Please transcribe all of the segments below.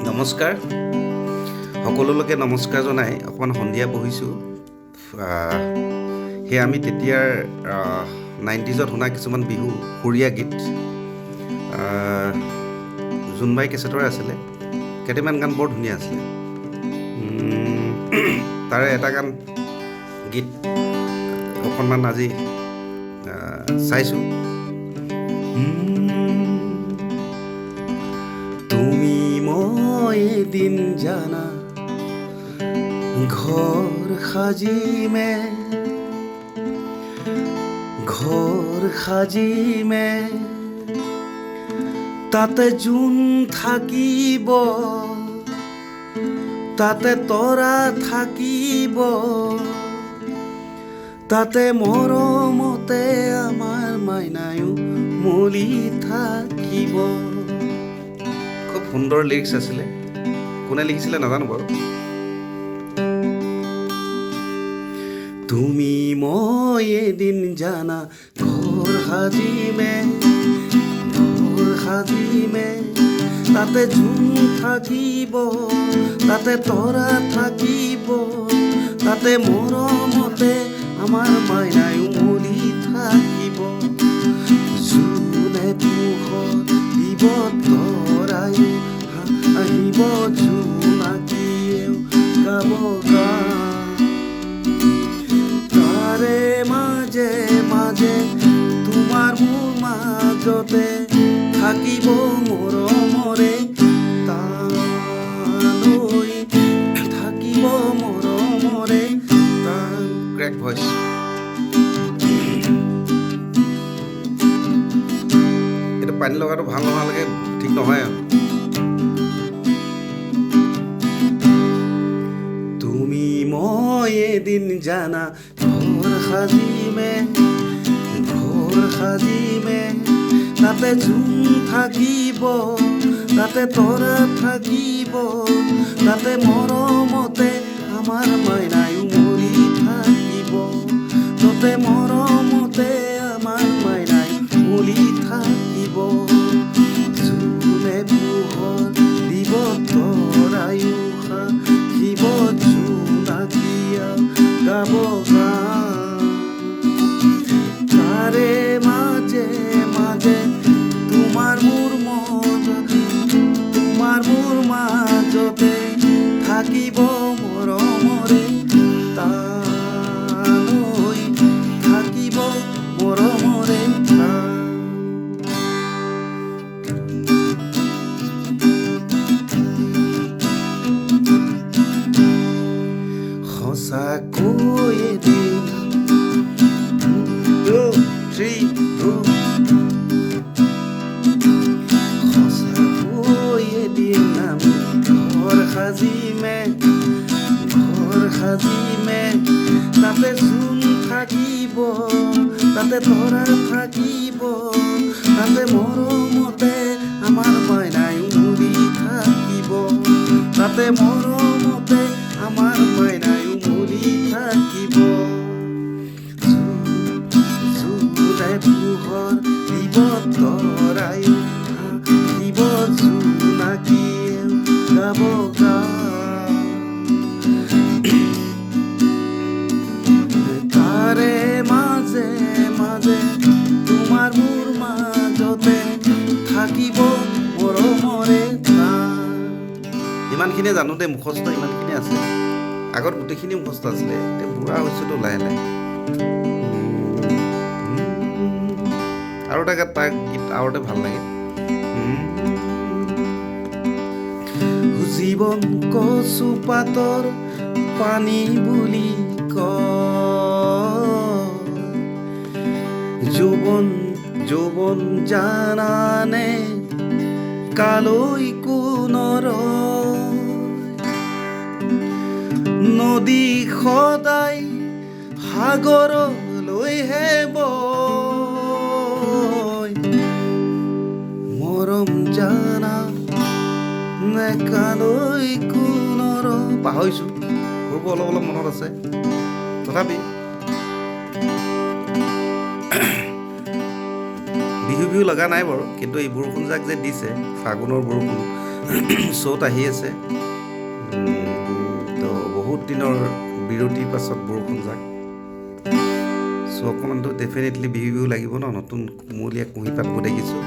নমস্কাৰ সকলোলৈকে, নমস্কাৰ জনাই অকণমান সন্ধিয়া বহিছোঁ। সেই আমি তেতিয়াৰ নাইণ্টিজত শুনা কিছুমান বিহু সুৰীয়া গীত, জোনবাই কেছেটৰে আছিলে কেইটামান গান, বৰ ধুনীয়া আছিলে। তাৰে এটা গান গীত অকণমান আজি চাইছোঁ। তুমি মই এদিন জানা ঘৰ সাজিমে, ঘৰ সাজিমে, তাতে জোন থাকিব, তাতে তৰা থাকিব, তাতে মৰমতে আমাৰ মাইনায়ো মলি থাকিব। খুব সুন্দৰ লিৰিক্স আছিলে, কোনে লিখিছিলে নাজানো বাৰু। তুমি মই এদিন জানা ঘৰ সাজিমে, ঘৰ সাজিমে, তাতে জোন থাকিব, তাতে তৰা থাকিব, তাতে মৰমতে আমাৰ মাইনায়ো মলি থাকিব। জোনে পোহৰ দিব, তৰায়ো আহিব, জোনাকীয়েও গাব গান। তাৰে মাজে মাজে তোমাৰ মোৰ মাজতে থাকিব মৰমৰে টান, থাকিব মৰমৰে টান। Crack voice. এইটো পানী লগাটো ভাল নোহোৱালৈকে ঠিক নহয় আৰু। তুমি মই এদিন জানা ঘৰ সাজিমে, ঘৰ সাজিমে, তাতে জোন থাকিব, তাতে তৰা থাকিব, তাতে মৰমতে আমাৰ মাইনায়ো মৰি থাকিব, তাতে মৰমতে আমাৰ মাইনাই মলি থাকিব। জোনে পোহৰ দিব, তৰায়ো হাঁহিব, জোনাকীয়া গাব গান। তাৰে মাজে মাজে তোমাৰ মোৰ মন, তোমাৰ মোৰ মাজতে থাকিব মৰমৰে টান, থাকিব মৰমৰে টান। সঁচাকৈ এদিন, 2 3 2, সঁচাকৈ এদিন আমি ঘৰ সাজিমে, ঘৰ সাজিমে, তাতে জোন থাকিব, তাতে তৰা থাকিব, তাতে মৰমতে আমাৰ মাইনায়ো মৰি থাকিব, তাতে মৰমতে আমাৰ মাইনায়ো মৰি থাকিব। জোনে পোহৰ দিব, তৰায়ো দিব, জোনাকীয়েও গাব গান। তাৰে মাজে মাজে তোমাৰ মোৰ মাজতে থাকিব মৰমৰে টান। ইমানখিনিয়ে জানো দেই, মুখস্থ ইমানখিনি আছে। আগত গোটেইখিনি মুখস্থ আছিলে, এতিয়া বুঢ়া হৈছোতো লাহে লাহে। আৰু এটা তাৰ গীত আৰু এটা ভাল লাগে। জীৱন কচু পাতৰ পানী বুলি কয়, যৌৱন যৌৱন জানানে কালৈ কোনৰ, নদী সদায় সাগৰলৈহে বয়, মৰম জানা নে কালৈ কোনৰ। পাহৰিছোঁ, সুৰবোৰ অলপ অলপ মনত আছে তথাপি। বিহু বিহু লগা নাই বাৰু, কিন্তু এই বৰষুণজাক যে দিছে, ফাগুনৰ বৰষুণ, চ'ত আহি আছে। তো বহুত দিনৰ বিৰতিৰ পাছত বৰষুণজাক, চ' অকণমানতো ডেফিনেটলি বিহু বিহু লাগিব ন। নতুন কুমলীয়া কুঁহিপাতবোৰ দেখিছোঁ।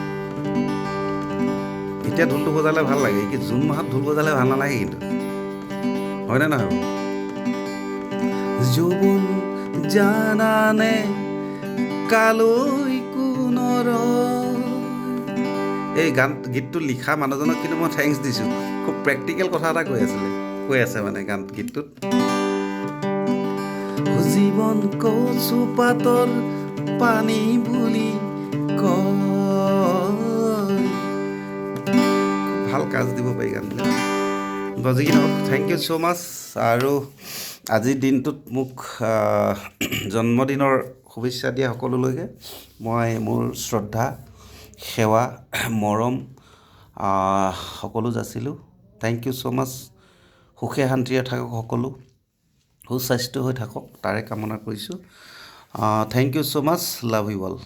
এতিয়া ঢোলটো বজালে ভাল লাগে কি, জুন মাহত ঢোল বজালে ভাল নালাগে কিন্তু, হয়নে নহয়? যৌৱন জানানে কালৈ কোনৰ। এই গান গীতটো লিখা মানুহজনক কিন্তু মই thanks দিছোঁ। খুব প্ৰেক্টিকেল কথা এটা কৈ আছিলে, কৈ আছে মানে গান গীতটোত। জীৱন কচু পাতৰ পানী বুলি কয়। খুব ভাল কাজ দিব পাৰি গানবিলাক। বাৰু যি কি নহওক, thank you so মাছ। আৰু আজিৰ দিনটোত মোক জন্মদিনৰ শুভেচ্ছা দিয়া সকলোলৈকে মই মোৰ শ্ৰদ্ধা, সেৱা, মৰম সকলো যাচিলোঁ। Thank you so মাছ। সুখে শান্তিৰে থাকক সকলো, সুস্বাস্থ্য হৈ থাকক, তাৰে কামনা কৰিছোঁ। Thank you so much, love you all.